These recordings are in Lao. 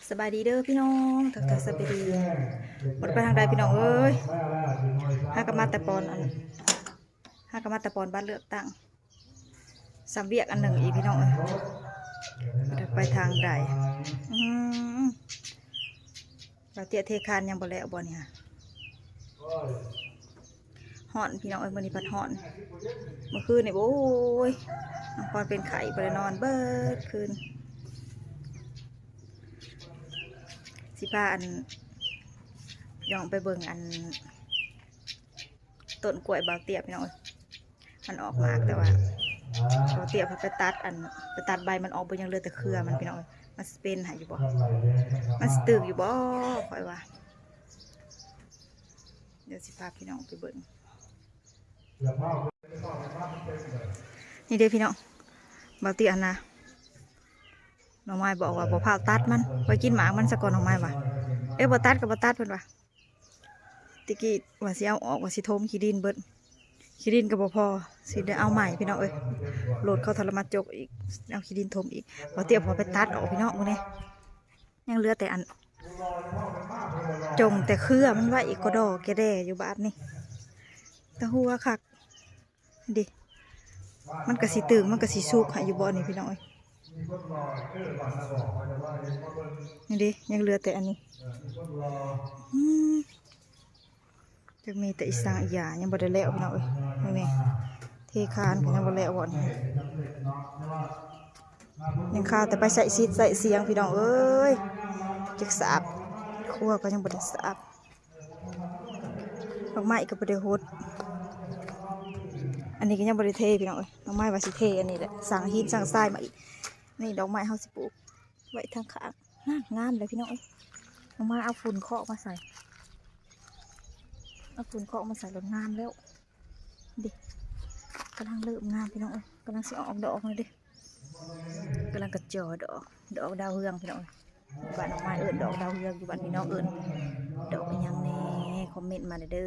ສະບາຍດີເດີພີ່ນ້ອງ ທັກທາຍສະບາຍດີ. ບໍ່ໄດ້ໄປທາງໃດພີ່ນ້ອງເອີຍ ຫາກະມາແຕ່ປ່ອນອັນ ຫາກະມາແຕ່ປ່ອນບັດເລືອກຕັ້ງ. ສ່ຳວຽກອັນໜຶ່ງອີກພີ່ນ້ອງເອີຍ ໄປທາງໃດ. ອືມ ບ່າວເຕ້ຍເທຄານຍັງບໍ່ແລ້ວບໍ່ນີ້ຫະ? ຮ້ອນພີ່ນ້ອງເອີຍ ມື້ນີ້ພັດຮ້ອນ. ມື້ຄືນນີ້ ໂອ້ຍ ນ້ອງພອນເປັນໄຂ້ ບໍ່ໄດ້ນອນເບິດຄືນ. ຊິພາອັນ ນ້ອງໄປເບິ່ງອັນ ຕົ້ນກ້ວຍບ່າວເຕ້ຍພີ່ນ້ອງເອີຍ ມັນອອກໝາກ ແຕ່ວ່າບ່າວເຕ້ຍເພິ່ນໄປຕັດອັນ ໄປຕັດໃບມັນອອກເບິດ ຍັງເຫຼືອແຕ່ເຄືອມັນພີ່ນ້ອງເອີຍ. ມັນຊິເປັນໃຫ້ຢູ່ບໍ່? ມັນຊິຕຶກຢູ່ບໍ່? ຂ້ອຍວ່າ ດຽວຊິພາພີ່ນ້ອງໄປເບິ່ງ. ນີ້ເດ້ພີ່ນ້ອງ ບ່າວເຕ້ຍຫັ້ນນະ ນ້ອງມາຍບອກວ່າບໍ່ພາວຕັດມັນ ໄວ້ກິນໝາກມັນສາກ່ອນ ນ້ອງມາຍວ່າ. ເອີ ບໍ່ຕັດກໍບໍ່ຕັດ ເພິ່ນວ່າ. ແຕ່ກີ້ວ່າຊິເອົາອອກ ວ່າຊິຖົມຂີ້ດິນເບິດ ຂີ້ດິນກໍບໍ່ພໍ ຊິໄດ້ເອົາໃໝ່ພີ່ນ້ອງເອີຍ. ລົດເຂົາທະລະມາຈົກອີກ ເອົາຂີ້ດິນຖົມອີກ. ບ່າວເຕ້ຍເພິ່ນໄປຕັດອອກພີ່ນ້ອງ ມື້ນີ້ ຍັງເຫຼືອແຕ່ອັນ ຈົ່ງແຕ່ເຄືອມັນໄວ້ອີກ ກໍດໍແກແດ່ຢູ່ບາດນີ້ ຕາຫົວຄັກ. ເດ້ ມັນກະຊິຕຶງ ມັນກະຊິສຸກໃຫ້ຢູ່ບໍ່ນີ້ພີ່ນ້ອງເອີຍ. ນີ້ເດ້ ຍັງເຫຼືອແຕ່ອັນນີ້ ອືມ ຈັກມີແຕ່ອີ່ສັງອີ່ຫຍັງ ຍັງບໍ່ໄດ້ແລ້ວພີ່ນ້ອງເອີຍ. ນີ້ ເທຄານກໍຍັງບໍ່ແລ້ວບໍ່ນີ້ ຍັງຄາແຕ່ໄປໃສ່ສິດໃສ່ສຽງພີ່ນ້ອງເອີຍ. ຈັກສາບ ຄົວກໍຍັງບໍ່ໄດ້ສາບ. ດອກໄມ້ກໍບໍ່ໄດ້ຫົດ ອັນນີ້ກໍຍັງບໍ່ໄດ້ເທພີ່ນ້ອງເອີຍ. ດອກໄມ້ວ່າຊິເທອັນນີ້ແຫຼະ ສັ່ງຫີນສັ່ງຊາຍມາອີກ. ນີ້ດອກໄມ້ເຮົາຊິປູກໄວ້ທາງຂ້າງ ງາມ ງາມເລີຍພີ່ນ້ອງເອີຍ. ດອກໄມ້ເອົາຝຸ່ນເຄາະມາໃສ່ ເອົາຝຸ່ນເຄາະມາໃສ່ແລ້ວງາມແລ້ວ. ເດ້ ກຳລັງເລີ່ມງາມພີ່ນ້ອງເອີຍ ກຳລັງຊິອອກດອກແລ້ວເດ້. ກຳລັງກະຈໍ່ດອກ ດອກດາວເຮືອງພີ່ນ້ອງເອີຍ. ບ້ານນ້ອງມາຍເອີ້ນດອກດາວເຮືອງ ຢູ່ບ້ານພີ່ນ້ອງເອີ້ນດອກອີ່ຫຍັງແດ່ ຄອມເມັນມາແດ່ເດີ.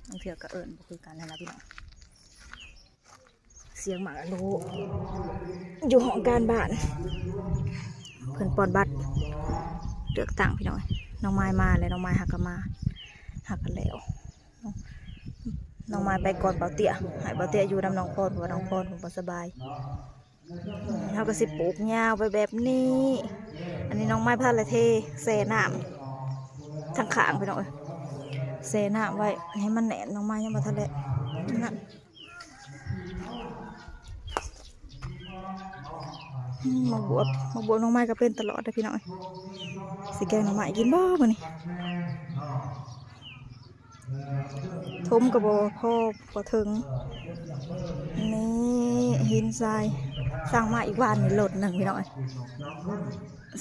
ບາງເທື່ອກໍເອີ້ນບໍ່ຄືກັນຫັ້ນນະພີ່ນ້ອງ. ສຽງໝາກອາໂລຢູ່ຫ້ອງການບ້ານ ເພິ່ນປ່ອນບັດເລືອກຕັ້ງພີ່ນ້ອງເອີຍ. ນ້ອງມາຍມາແລ້ວ ນ້ອງມາຍຫາກະມາ ຫາກະແລ້ວ. ນ້ອງມາຍໄປກ່ອນບ່າວເຕ້ຍ ໃຫ້ບ່າວເຕ້ຍຢູ່ນຳນ້ອງພອນ ເພາະວ່ານ້ອງພອນເພິ່ນບໍ່ສະບາຍ. ເຮົາກໍຊິປູກຍາວໄປແບບນີ້. ອັນນີ້ນ້ອງມາຍພັດລະເທແຊ່ນ້ຳທາງຂ້າງພີ່ນ້ອງເອີຍ ແຊ່ນ້ຳໄວ້ໃຫ້ມັນແໜ້ນ. ນ້ອງມາຍຍັງບໍ່ທັນໄດ້ນັ້ນ. ອືມ ໝາກບວບ ໝາກບວບນ້ອງມາຍກໍເປັນຕະຫຼອດເດີພີ່ນ້ອງເອີຍ. ຊິແກງໜໍ່ໄມ້ກິນບໍ່ມື້ນີ້? ຖົມກໍບໍ່ພໍ ບໍ່ເຖິງ. ນີ້ຫີນຊາຍ ສັ່ງມາອີກວານນີ້ໂຫຼດໜຶ່ງພີ່ນ້ອງເອີຍ.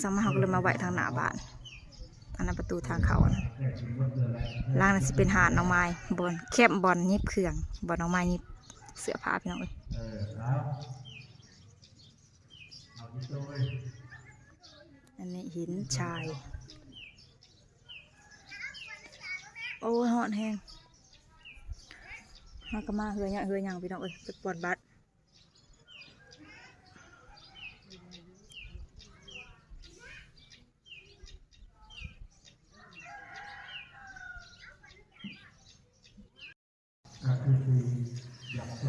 ສັ່ງມາ ເຮົາກໍເລີຍມາໄວ້ທາງໜ້າບ້ານ. ອັນນັ້ນປະຕູທາງເຂົ້າ ອັນນັ້ນ ຫຼັງນັ້ນຊິເປັນຮ້ານນ້ອງມາຍ ບ່ອນແຄມ ບ່ອນຫຍິບເຄື່ອງ ບ່ອນນ້ອງມາຍຫຍິບເສື້ອຜ້າພີ່ນ້ອງເອີຍ. ອັນນີ້ຫີນຊາຍ. ໂອ້ຍ ຮ້ອນແຮງ. ເຮົາກໍມາເຮືອຫຍັງ ເຮືອຫຍັງພີ່ນ້ອງເອີຍ ໄປປ່ອນບັດ.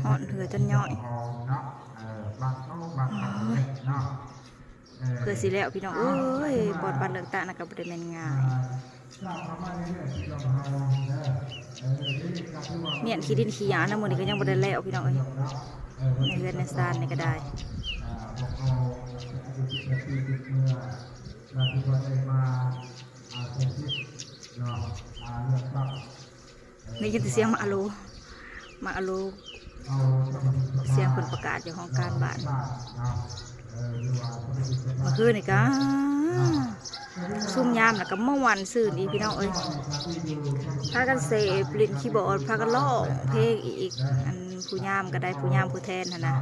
ຮອດເຮືອຈົນຍ້ອຍ ເພື່ອຊິແລ້ວພີ່ນ້ອງເອີຍ. ບ່ອນບັດເລືອກຕັ້ງນະກໍບໍ່ໄດ້ແມ່ນງ່າຍ ມ້ຽນຂີ້ດິນຂີ້ຫຍ້ານະ ມື້ນີ້ກໍຍັງບໍ່ໄດ້ແລ້ວພີ່ນ້ອງເອີຍ. ໃນເຮືອນໃນຊານນີ້ກໍໄດ້ ໄດ້ຍິນແຕ່ສຽງໝາກອາໂລ ໝາກອາໂລ ສຽງເພິ່ນປະກາດຢູ່ຫ້ອງການບ້ານ. ເມື່ອຄືນນີ້ກະຊຸມຍາມແລ້ວກະມ່ວນຊື່ນອີກພີ່ນ້ອງເອີຍ. ພາກັນເສບຫຼິ້ນຄີບອດ ພາກັນຮ້ອງເພງອີກ. ອັນຜູ້ຍາມກະໄດ້ ຜູ້ຍາມຜູ້ແທນຫັ້ນນະ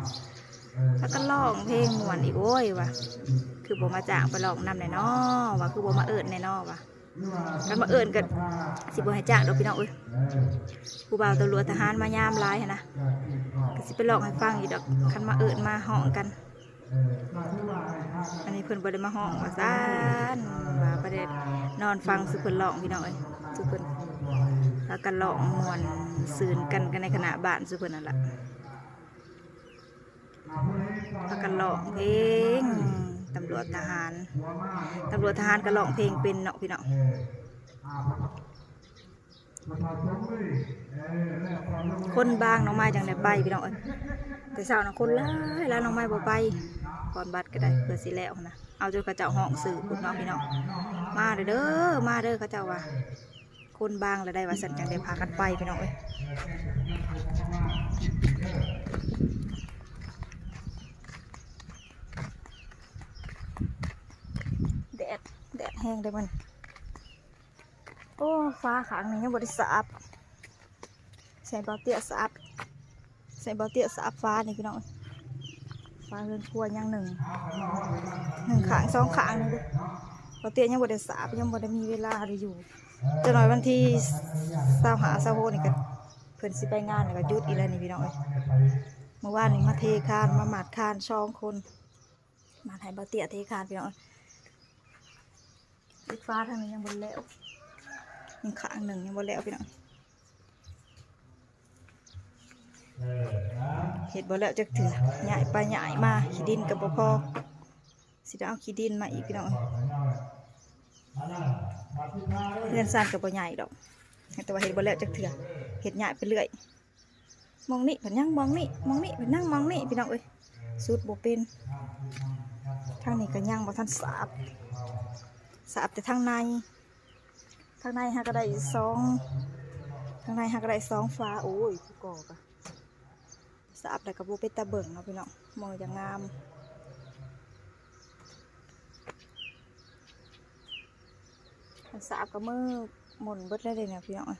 ພາກັນຮ້ອງເພງມ່ວນອີກ. ໂອ້ຍ ວ່າຄືບໍ່ມາຈ້າງໄປຮ້ອງນຳແດ່ນໍ ວ່າຄືບໍ່ມາເອີ້ນແດ່ນໍ ວ່າ ຄັນມາເອີ້ນກໍຊິບໍ່ໃຫ້ຈ້າງດອກພີ່ນ້ອງເອີຍ. ຜູ້ບ່າວຕຳຫຼວດທະຫານມາຍາມຫຼາຍຫັ້ນນະ ກໍຊິໄປຮ້ອງໃຫ້ຟັງຢູ່ດອກ ຄັນມາເອີ້ນມາຮ້ອງກັນ. ອັນນີ້ເພິ່ນບໍ່ໄດ້ມາຮ້ອງວ່າຊັ້ນ ວ່າບໍ່ໄດ້ນອນຟັງສູ່ເພິ່ນຮ້ອງ ພີ່ນ້ອງເອີຍ ສູ່ເພິ່ນພາກັນຮ້ອງມ່ວນຊື່ນກັນ ກັນໃນຄະນະບ້ານສູ່ເພິ່ນນັ້ນລະ ພາກັນຮ້ອງເພງ ຕຳຫຼວດທະຫານ ຕຳຫຼວດທະຫານກໍຮ້ອງເພງເປັນເນາະ ພີ່ນ້ອງ. ຄົນບາງ ນ້ອງໄມ້ຈັ່ງໄດ້ໄປ ພີ່ນ້ອງເອີຍ ແຕ່ເຊົ້ານະຄົນຫຼາຍຫຼາຍ ນ້ອງໄມ້ບໍ່ໄປ ກ່ອນບັດກໍໄດ້ ເພື່ອຊິແລ້ວຫັ້ນນະ ເອົາຈົນເຂົາເຈົ້າຮ້ອງຊື່ພຸ້ນເນາະ ພີ່ນ້ອງ. ມາເດີ ມາເດີ ເຂົາເຈົ້າວ່າ ຄົນບາງລະໄດ້ວ່າຊັ້ນ ຈັ່ງໄດ້ພາກັນໄປ ພີ່ນ້ອງເອີຍ. ແດດ ແດດແຮງເດ້ມັນ. ໂອ້ ຝາຂ້າງນີ້ຍັງບໍ່ໄດ້ສາບ ໃສ່ບ່າວເຕ້ຍສາບ ໃສ່ບ່າວເຕ້ຍສາບຝານີ້ ພີ່ນ້ອງເອີຍ. ຝາເຮືອນຄົວຍັງໜຶ່ງ ໜຶ່ງຂ້າງສອງຂ້າງນີ້ເດ້ ບ່າວເຕ້ຍຍັງບໍ່ໄດ້ສາບ ຍັງບໍ່ໄດ້ມີເວລາໄດ້ຢູ່. ຈັກໜ້ອຍວັນທີຊາວຫ້າ ຊາວຫົກນີ້ກໍເພິ່ນຊິໄປງານ ແລ້ວກໍຢຸດອີກແລ້ວນີ້ ພີ່ນ້ອງເອີຍ. ມື້ວານນີ້ມາເທຄານ ມາໝັດຄານສອງຄົນ ມາໃຫ້ບ່າວເຕ້ຍເທຄານ ພີ່ນ້ອງເອີຍ. ອີກຝາທາງນີ້ຍັງບໍ່ແລ້ວ ຍັງຂ້າງໜຶ່ງຍັງບໍ່ແລ້ວ ພີ່ນ້ອງ ເຮັດບໍ່ແລ້ວຈັກເທື່ອ ຍ້າຍໄປຍ້າຍມາ ຂີ້ດິນກໍບໍ່ພໍ ຊິໄດ້ເອົາຂີ້ດິນມາອີກ ພີ່ນ້ອງເອີຍ. ເຮືອນຊານກໍບໍ່ໃຫຍ່ດອກ ແຕ່ວ່າເຮັດບໍ່ແລ້ວຈັກເທື່ອ ເຮັດຍ້າຍໄປເລື້ອຍ. ໝ່ອງນີ້ເພິ່ນຍັງ ໝ່ອງນີ້ ໝ່ອງນີ້ເພິ່ນຍັງ ໝ່ອງນີ້ ພີ່ນ້ອງເອີຍ ສຸດບໍ່ເປັນ. ທາງນີ້ກໍຍັງບໍ່ທັນສາບ ສາບແຕ່ທາງໃນ ທາງໃນຫາກໍໄດ້ສອງ ທາງໃນຫາກໍໄດ້ສອງຝາ. ໂອ້ຍ ຜູ້ກໍ່ກໍສາບແລ້ວກໍບໍ່ເປັນຕາເບິ່ງເນາະ ພີ່ນ້ອງ ບໍ່ຢາກງາມ. ຄັນສາບກໍມືໝົນເບິດແລ້ວເດ້ນະ ພີ່ນ້ອງເອີຍ.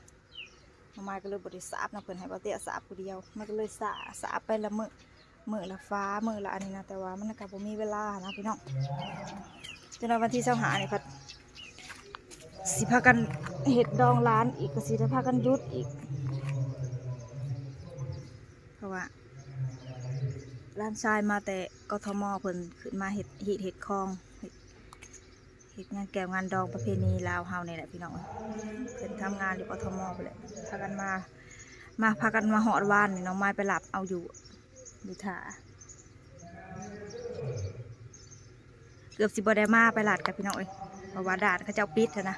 ນ້ອງໄມ້ກໍເລີຍບໍ່ໄດ້ສາບເນາະ ເພິ່ນໃຫ້ບ່າວເຕ້ຍສາບຜູ້ດຽວ ມັນກໍເລີຍສາ ສາບໄປລະມື້ ມື້ລະຝາ ມື້ລະອັນນີ້ນະ ແຕ່ວ່າມັນກໍບໍ່ມີເວລານະ ພີ່ນ້ອງ. ຈົນວ່າວັນທີຊາວຫ້ານີ້ພັດຊິພາກັນເຮັດດອງຫຼານອີກ ກໍຊິໄດ້ພາກັນຢຸດອີກ ເພາະວ່າຫຼານຊາຍມາແຕ່ ກທມ ເພິ່ນຂຶ້ນມາເຮັດຮີດເຮັດຄອງ ເຮັດ ເຮັດງານແກ້ວງານດອງປະເພນີລາວເຮົານີ້ແຫຼະ ພີ່ນ້ອງເອີຍ. ເພິ່ນທຳງານຢູ່ ກທມ ພຸ້ນແຫຼະ ພາກັນມາ ມາ ພາກັນມາຮອດວານນີ້ ນ້ອງໄມ້ໄປຮັບເອົາຢູ່ ຢູ່ທ່າ ເກືອບຊິບໍ່ໄດ້ມາໄປລັດກັນ ພີ່ນ້ອງເອີຍ ເພາະວ່າດ່ານເຂົາເຈົ້າປິດຫັ້ນນະ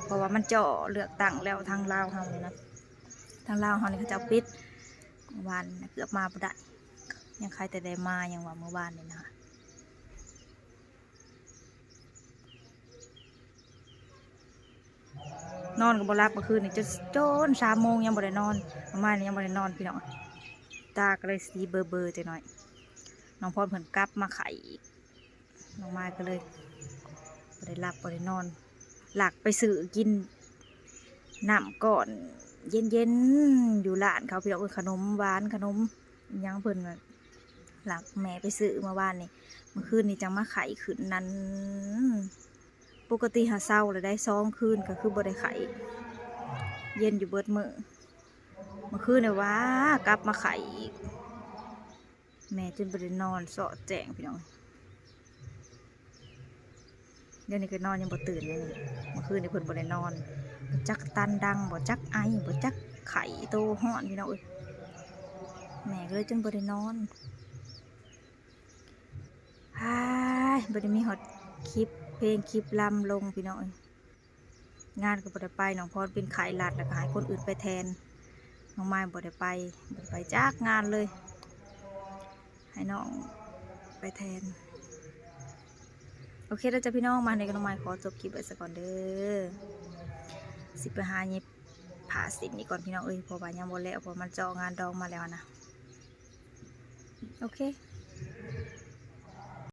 ເພາະວ່າມັນເຈາະເລືອກຕັ້ງແລ້ວ ທາງລາວເຮົານີ້ນະ ທາງລາວເຮົານີ້ເຂົາເຈົ້າປິດ. ວານເກືອບມາບໍ່ໄດ້ ຍັງໃຄແຕ່ໄດ້ມາ ຍັງວ່າມື້ວານນີ້ນະ. ນອນກໍບໍ່ຫຼັບ ເມື່ອຄືນນີ້ຈົນ ຈົນສາມໂມງຍັງບໍ່ໄດ້ນອນ ປະມານນີ້ຍັງບໍ່ໄດ້ນອນ ພີ່ນ້ອງ. ຕາກໍເລີຍສີເບີໆ ຈັກໜ້ອຍ. ນ້ອງພອນເພິ່ນກັບມາໄຂ້ອີກ ນ້ອງມາຍກໍເລີຍບໍ່ໄດ້ຫຼັບບໍ່ໄດ້ນອນ ລັກໄປຊື້ກິນນ້ຳກ້ອນເຢັນໆ ຢູ່ຮ້ານເຂົາ ພີ່ນ້ອງເອີຍ ຂະໜົມຫວານ ຂະໜົມ ອີຫຍັງເພິ່ນວ່າ ຫຼັກແມ່ໄປຊື້ເມື່ອວານນີ້ ເມື່ອຄືນນີ້ຈັ່ງມາໄຂ້ຂຶ້ນນັ້ນ. ປົກກະຕິຫາເຊົາແລ້ວໄດ້ສອງຄືນ ກໍຄືບໍ່ໄດ້ໄຂ້ ເຢັນຢູ່ເບິດມື້. ເມື່ອຄືນນີ້ຫວາ ກັບມາໄຂ້ອີກ ແມ່ຈົນບໍ່ໄດ້ນອນ ສອດແຈ້ງ ພີ່ນ້ອງ. ດຽວນີ້ກໍນອນຍັງບໍ່ຕື່ນເລີຍນີ້ ເມື່ອຄືນນີ້ເພິ່ນບໍ່ໄດ້ນອນ ຈັກຕັນດັງບໍ່ ຈັກໄອບໍ່ ຈັກໄຂ້ໂຕຮ້ອນ ພີ່ນ້ອງເອີຍ. ແມ່ກໍເລີຍຈົນບໍ່ໄດ້ນອນ. ຫາຍ ບໍ່ໄດ້ມີຮອດຄລິບເພງຄລິບລຳລົງ ພີ່ນ້ອງເອີຍ. ງານກໍບໍ່ໄດ້ໄປ ນ້ອງພອນເປັນໄຂ້ ລັດແລ້ວກໍໃຫ້ຄົນອື່ນໄປແທນ ນ້ອງມາຍບໍ່ໄດ້ໄປ ບໍ່ໄດ້ໄປຈັກງານເລີຍ ໃຫ້ນ້ອງໄປແທນ. ໂອເຄແລ້ວຈ້າ ພີ່ນ້ອງ ມາໃນກໍນ້ອງມາຍຂໍຈົບຄລິບໄວ້ສາກ່ອນເດີ ຊິໄປຫາເຢັບຜ້າສິ້ນນີ້ກ່ອນ ພີ່ນ້ອງເອີຍ ເພາະວ່າຍັງບໍ່ແລ້ວ ເພາະມັນເຈາະງານດອງມາແລ້ວນະ. ໂອເຄ.